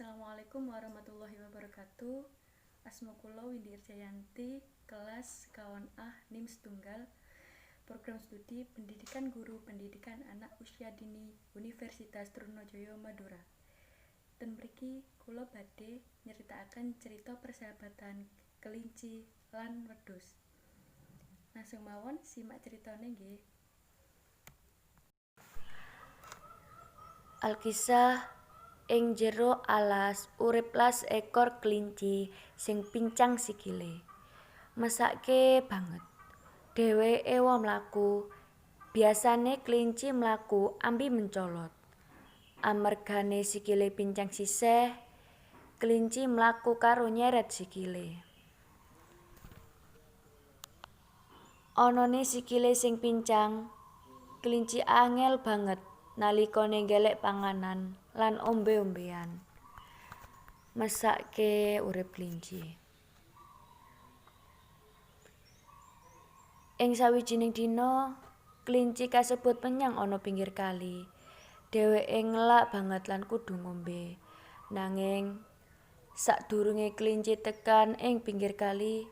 Assalamualaikum warahmatullahi wabarakatuh. Asma kula Windy Irjayanti, kelas sekawan A NIM setunggal, Program Studi Pendidikan Guru Pendidikan Anak Usia Dini Universitas Trunojoyo Madura. Ten mriki kula badhe nyritakaken cerita persahabatan kelinci lan wedhus. Langsung mawon simak ceritane nggih. Alkisah ing jero alas uriplah seekor kelinci sing pincang sikile. Mesake banget. Dheweke wong mlaku, biasane kelinci mlaku ambi mencolot. Amargane sikile pincang sisih, kelinci mlaku karo nyeret sikile. Anane sikile sing pincang, kelinci angel banget nalikane golek panganan lan ombe-ombean. Mesake urip kelinci. Ing sawijining dina, kelinci kasebut menyang ana pinggir kali. Dheweke ngelak banget lan kudu ngombe. Nanging sadurunge kelinci tekan ing pinggir kali,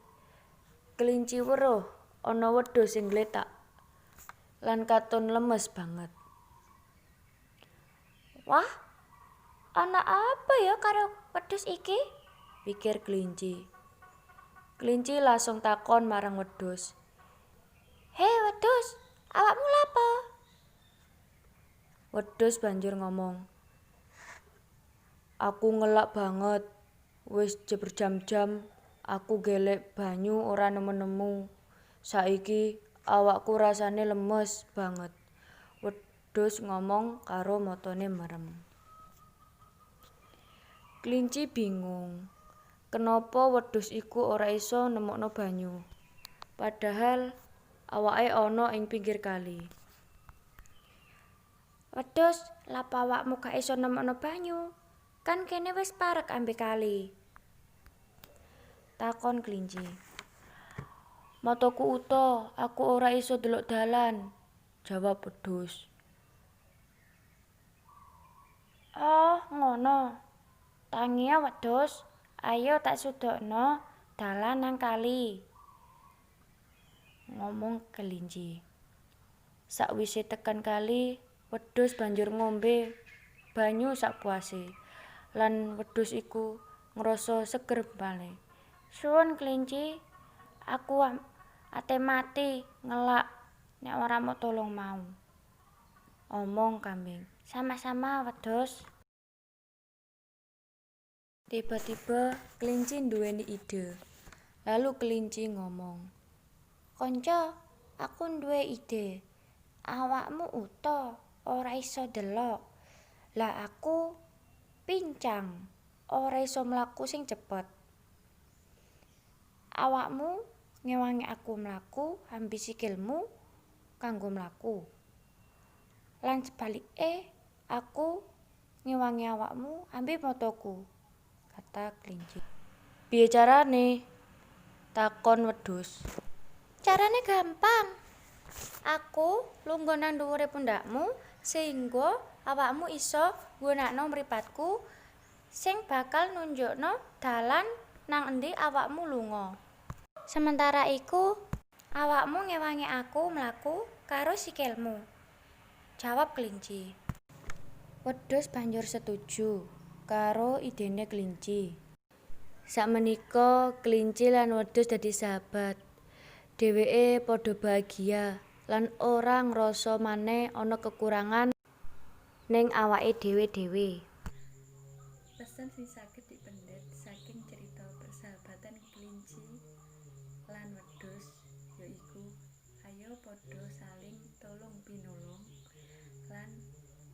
kelinci weruh ana wedhus sing gletak lan katon lemes banget. Wah, ana apa ya karo wedhus iki? Pikir kelinci. Kelinci langsung takon marang wedhus. He wedhus, awakmu lapo? Wedhus banjur ngomong, aku ngelak banget, wis berjam-jam aku golek banyu ora nemu-nemu. Saiki awakku rasane lemes banget. Wedhus ngomong karo matane merem. Kelinci bingung, kenapa wedhus iku ora iso nemokno banyu, padahal awake ana ing pinggir kali. Wedhus, lapo awakmu gak iso nemokno banyu? Kan kene wis parek ambek kali. Takon kelinci. Mataku uta, aku ora iso delok dalan, jawab wedhus. Oh, ngono. Tangiya wedhus, ayo tak sudokno dalan nang kali. Ngomong kelinci. Sakwise tekan kali, wedhus banjur ngombe banyu sakpuase. Lan wedhus iku ngrasa seger malih. Suwun kelinci, aku ate mati ngelak nek ora mbok tolong mau. Omong kambing. Sama-sama wedhus. Tiba-tiba kelinci nduweni ide. Lalu kelinci ngomong, Konco, aku duwe ide. Awakmu uta, ora iso delok. Lah aku pincang, ora iso mlaku sing cepet. Awakmu ngewangi aku mlaku ambi sikilmu kanggo mlaku. Lan sebalike aku ngewangi awakmu ambi mataku, kata kelinci. Piye carane? Takon wedhus. Carane gampang. Aku lungguh nang dhuwure pundakmu sehingga awakmu iso nggunakno mripatku sing bakal nunjukno dalan nang endi awakmu lunga. Sementara iku, awakmu ngewangi aku mlaku karo sikilmu. Jawab kelinci. Wedhus banjur setuju karo idene kelinci. Sakmenika kelinci lan wedhus dadi sahabat. Dheweke padha bahagia lan ora ngrasa maneh ana kekurangan ning awake dhewe-dhewe. Pesan sing saged dipendhet saking cerita persahabatan kelinci lan wedhus yaiku ayo padha saling tolong pinolong lan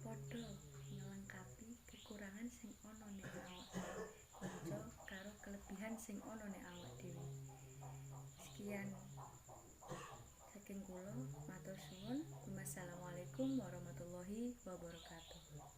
padha nglengkapi kekurangan sing ana ning awake kanca karo kelebihan sing ana ning awak dhewe. Sekian saking kula, matur suwun. Wassalamualaikum warahmatullahi wabarakatuh.